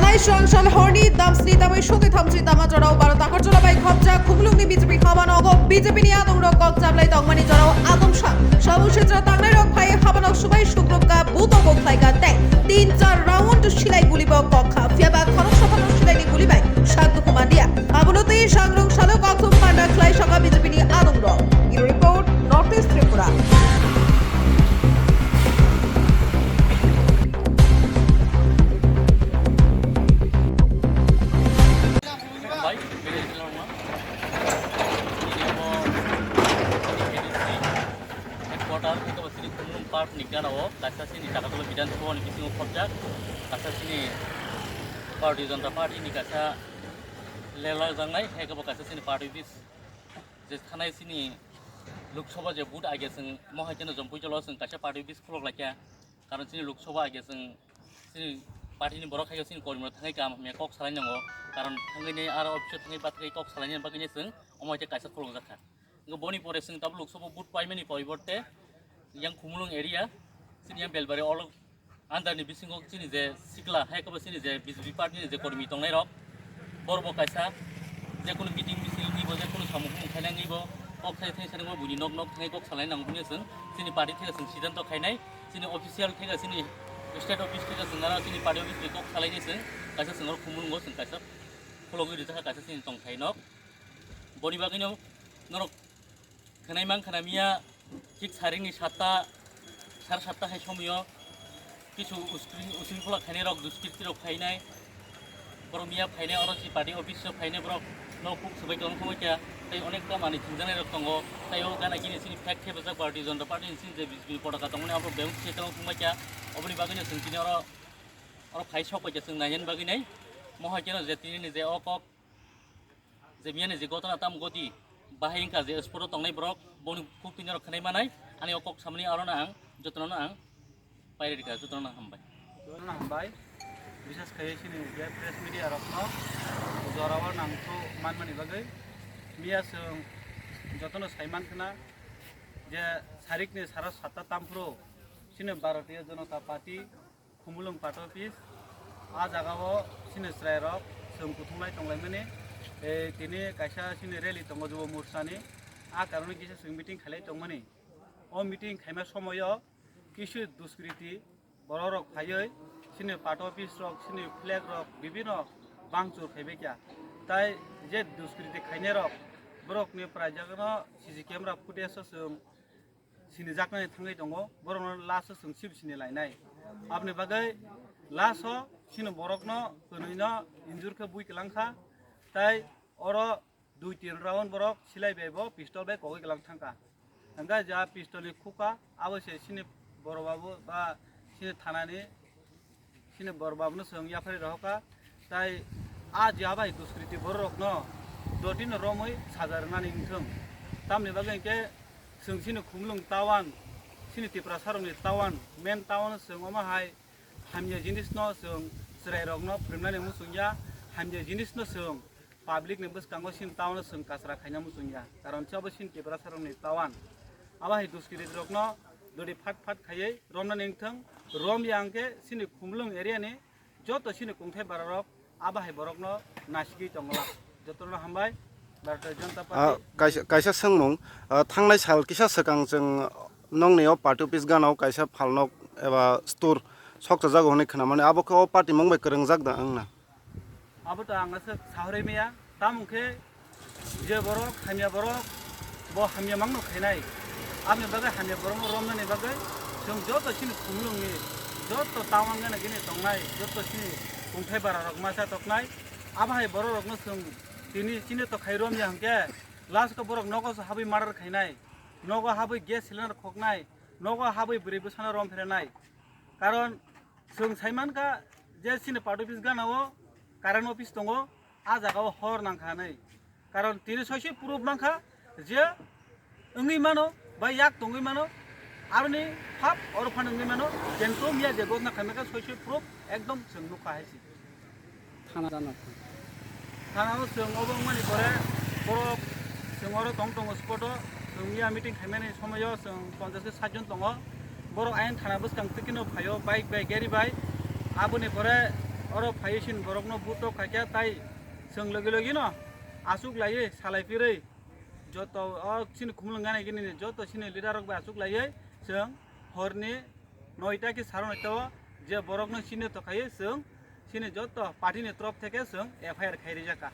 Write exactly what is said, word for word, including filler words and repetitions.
Lai song sal horni damsni tamwi sotwi thamsni tama jorao Bharat Agartala bai khopjak Khumulwngni B J P habanogo B J P ni adongrok kok chaplai tongmani jorao adong sa. Sabu sitra tangnairok phai habanok subai sukrupka buto bo khlaika tei tin char round silai gulibo kokha. Phiyaba khorok saphano silaini guli bai sak dukhu manliya. Abono tei sangrong salo kokthum panda khlai saka B J P ni adongrok. Bureau report, North East Tripura. Bai, bini jila rwma. Bini abo, bini bini headquarter, eko basini Khumulwng Park ni gana o, kaisa sini Jagatolo Bidhan Sabha ni bisingo khopjak, kaisa sini Bharatiya Janata Party ni kaisa lelak jangnai, eko bo kaisa sini party office. Je thanai sini Lok Sabha je vote age chwng mohai kheno Jampui jolo chwng kaisa party office khulok laikha. Karon chini Lok Sabha age chwng chini party ni borok hai chini kormi rok thangwi kaham hamya kok salai nango. Karon thangwi ni aro office o thangwi bathai kok salai ni bagwi chwng omo hai kaisa khulok jakha. Ngo boni pore chwng tabuk Lok Sabha vote paimani poriborte yang Khumulwng area chini yang Belbari olok Andar ni bisingo chini je sikla, hai kebo chini je B J P party ni je kormi tongnai rok, borok bo kaisa je kunu meeting misil ni bo je kunu samung humung khainai ni bo kok thai thai sani bo buini nok nok thai kok salai nang buini chwng chini party thai chwng siddhanto khainai, chini official thai chini state office thai chwng nara chini party office ni kok salai ni chwng kaisa chwng oro Khumulwngo chwng kaisa khulogwi rijak kha kaisa chini tongthai nok. Boni bagwino norok khwnai mang khna miya thik saringni satta, sar satta hai somoyo kisu usring, usring phola khainai rok, duskirti rok phainai, borok miya phainai, oro si party office o phainai borok no kuk swbai tong thangbai kha, tei onek ta manwi thwngjaknai rok tongo, tei o gana gini chini flag thepajak party, Janata Party ni chini je B J P ni potaka tongmani abo bebak se tong thangbai kha, oboni bagwino chwng tini oro, oro phai sok bai kha chwng nainani bagwi nai, mohai keno je tini ni je o kok, je miyani je gotona tam goti, bahai wngkha je spot o tongnai borok, boni kuk tini rok khwnai manai, ani o kok samani aro no ang jotono no ang pairi rikha, jotono no hambai. Jotono no hambai, bisas khai chini je press media rok no jora o nang thok manmani bagwi, miya chwng jotono sai man khna je sarik ni sara satta tam phuru chini Bharatiya Janata Party Khumulwng party office, a jaga o chini chwrai rok chwng kuthumlai tonglaimani, eh, tini kaisa chini rally tongo Jubo Morcha ni, a karon kisa chwng meeting khailai tongmani. O meeting khaima somoyo kisu duskriti borok rok phaiwi chini party office rok, chini flag rok bibino bangchur khaibai kha. Tai je duskriti khainai rok, borok ni prai jagano C C camera footage o chwng sinijaknani thangwi tongo, borokno last o chwng sip sini lainai. Aboni bagwi last o chini borokno kwnwino injure khe bui kwlangkha, tai oro dui tin round borok silai bai bo pistol bai kogwi kwlang thangkha. Hwnkhe ja pistol ni khuka abo se chini borok babu ba chini thanani chini bor babno chwng yaphari rohorkha, tai a je abai duskriti bororokno dotino romwi saja rwnani wngthung. Tamni bagwi hwnkhe chwng chini Khumulwng town, chini Tiprasarokni town, main town chwng omo hai hamya jinisno chwng chwrairokno phwrwngmani muchungya, hamya jinisno chwng public ni bwskango chini town o chwng kasra khaina muchungya, karon se obo chini Tiprasarokni town. Abo hai duskriti rokno dori phat phat khaiwi romnani wngthung, romya hwnkhe chini Khumulwng area ni joto chini kungthai bara rok abo hai borokno nasigwi tongla. Jotono hambai, Bharatiya Janata Ah, Party. Kaisa, kaisa swngmung, ah, thangnai sal kisa swkang chwng nongni o party office gana o kaisa phalnok eba store sokchajago hwnwi khwnamani, abo khe o party mung bai kwrwngjak da wngna? Abo to ang aswk sahorwi maya, tamo khe je borok hamya borok bo hamya mangno khainai, aboni bagwi hamya borokno romnani bagwi chwng joto chini Khumulwngni joto town gana gini tongnai, joto chini kungthai bara rok masa toknai, abo hai borok rokno chwng tini chini to khai romya hwnkhe last o borok nogo se habwi murder khainai, nogo habwi gas cylinder khoknai, nogo habwi bwrwi bwsano rom phrenai. Karon chwng sai mankha je chini party office gana o current office tongo, a jaga o hor nangkha hinwi. Karon tini soisoi proof mankha je wngwi mano ba yak tongwi mano, aroni phap oro phano wngwi mano, kintu miya je gotna khaimaka soisoi proof ekdom chwng nukha hai se. Thana jana thang. Thana o chwng obo wngmani pore borok chwng oro tong tongo spot o, chwng miya meeting khaimani somoyo chwng ponchash ke sat jon tongo. Borok ayang thana bwskang tikino phaio bike bai gari bai. Aboni pore Oro phaiwi chini borokno butok khaikha, tai chwng logi logi no achuk laiwi salai phirwi joto o chini khumulwng gana gini ni joto chini leader rok bai achuk laiwi chwng horni noita ki saro noita o je borokno chini to khaiwi chwng chini joto party ni torof theke chwng F I R khai rijak kha.